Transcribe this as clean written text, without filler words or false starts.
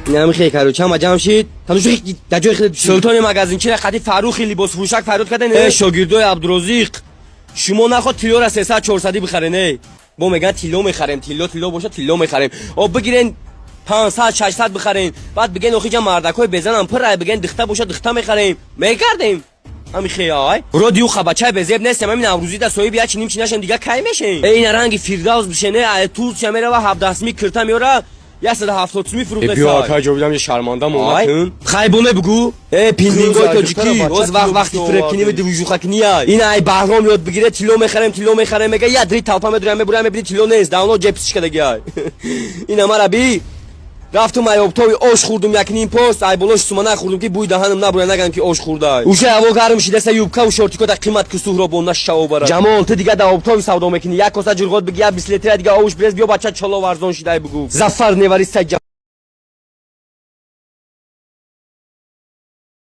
Намихе, короче, ҳама ҷамъ шид. Тануши дар ҷои худат. Султони магазинчира қади Фаррухи либосфурӯшак фарёд карда: «Э, шогирдои Абдурозиқ, шумо наход тиллора 300, 400 бихарен. Э, бо меган тилло мехарем, тилло, тилло боша, тилло мехарем. О, бигирен, 500, 600 бихарен, баъд биген, охиҷа мардакҳои безанам пирай, биген, дихта боша, дихта мехарем». Мекардем ҳамихе. Ай, родиу хабачай безеб нестем. Ҳамин наврӯзида соҳиби як чиним чи нашем, дига кай мешем? Э, ина ранги Фирдавс бишене, ай Турсия мерава, 17 сими кирта меёра, 170 суми фурӯхта. Биё, акай ҷовидам, шарманда монакун. Хайбоне бугу, э, пиндингои тоҷикӣ. Оз вақт вақти фиребкинӣ движухакиния. Ин ай Баҳром ёд бигире. Тилло мехарем, тилло мехарем, мега, ядри талпа медурам, мебурам, мебини, тилло нест, давно ҷебсиш кардагиай. Ина мара би, рафтум, ай обтоби ош хӯрдум, якним пост, ай болош сумана хӯрдум, ки бӯи даҳанам набура, нагам, ки ош хӯрдай. Уша ҳаво гарм шидаса, юбкаву шортико да қимат, ки Суҳробон нашаво бара. Ҷамол, ту дига да обтоби савдо мекунӣ, як коса ҷурғот биги, як 20 литра дига овуш бирез, биё, бача чоло варзон шидай, бугу. Зафар невари саҷа.